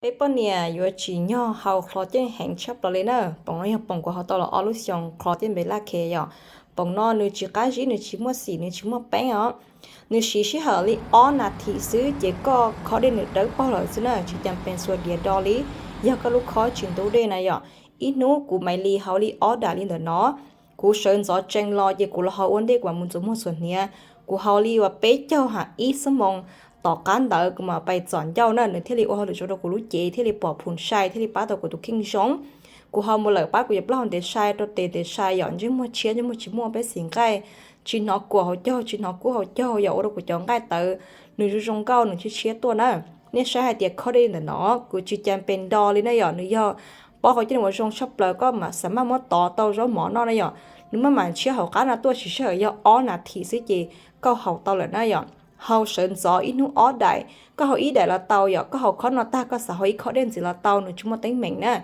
Peb poj niam yuav tsim nyog haus kho ceeb heev tshaj plaws li na. Poom no yog poom kuv haus tau los ob lub xyoo, kho ceeb npe laj khe yom. Poom no nws tsis qab zib, nws tsis muaj xim, nws tsis muaj peeb os. Nws siv sij hawm li ob nas this xwb ces koj khob dej nws dawb paug lawm xwb na, tsis cas pes xuas diav do li. Yog koj lub khob tsis ntub dej na yom. Ib hnub kuv mam li haus li ob daim li ntawm no. Kuv sawv ntxov tsees los ces kuv los haus ua ntej kuv mam mus ntxuav muag txhuam hniav. Kuv haus li uas peb caug ha ib xuab moos, tom qab ntawd kuv mam pais txom ncauj na, nws thiaj li ua hauj lwm zoo rau kuv lub cev, thiaj li pom phum sai, thiaj li pab tau kuv tus kheej zoo. Kuv haus mus lawm pab kuv cov plaub hau ntev sai, rau tes ntev sai yom, ntsej muag tshiab, ntsej muag tsis muaj peb xim nqaij, tsis hnov kuam hauv caug, tsis hnov kub hauv caug yom, ua rau kuv cov nqaij tawv nws zoo zoo nkauj, nws tshiab tshiab tuaj na. Nej saib hais tias khob dej ntawm no kuv tsis cas pes do li na yom, nws yog pob kho ceeb uas zoo tshaj plaws, koj mam xam maj muab tov tau zaub mov noj na yom. Nws maj mam ntshiab hauv qab no tuaj, siv sij hawm yog ob nas this xwb ces koj haus tau lawm na yom. Haus sawv ntxov ib hnub ob daim, koj haus ib daim los tau yom, koj haus khob no tag koj xav haus ib khob dej ntxiv los tau, nws tsis muaj teeb meem na.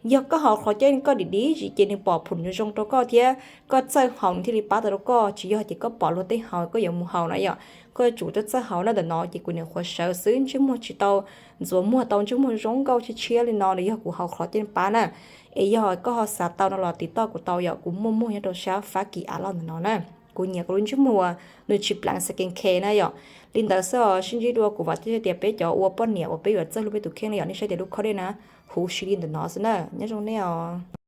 Yog koj haus kho ceeb koj dim dim zim ces nws pom phum zoo rau koj thiab koj txawj haus nws thiaj li pab tau rau koj, tsis yog ces koj pom luag tej haus koj yuav mus haus na yom. Koj yuav tsum txawj txawj haus na, ntawm no ces kuv nyuam qhuav sawv xwb, ntsej muag tsis tau ntxuav muag tau, ntsej muag zoo nkauj tshiab tshiab li no, nws yog kuv haus kho ceeb pab na. Es yog koj ho xav tau no los tiv toj kuv tau yom, kuv muaj muag nyob rau sab Fab Kis av loj ntawm no na. Kuv nyiam kuv lub ntsej muag uas nws tsis pleev skin care na yom. Li ntawd xwb os, sib ntsib dua, kuv vam thiab tias peb cov ua poj niam uas peb yuav txawj hlub peb tus kheej na yom, nej saib tias lub khob dej na, huv si li ntawm no xwb na, nyob zoo nej os.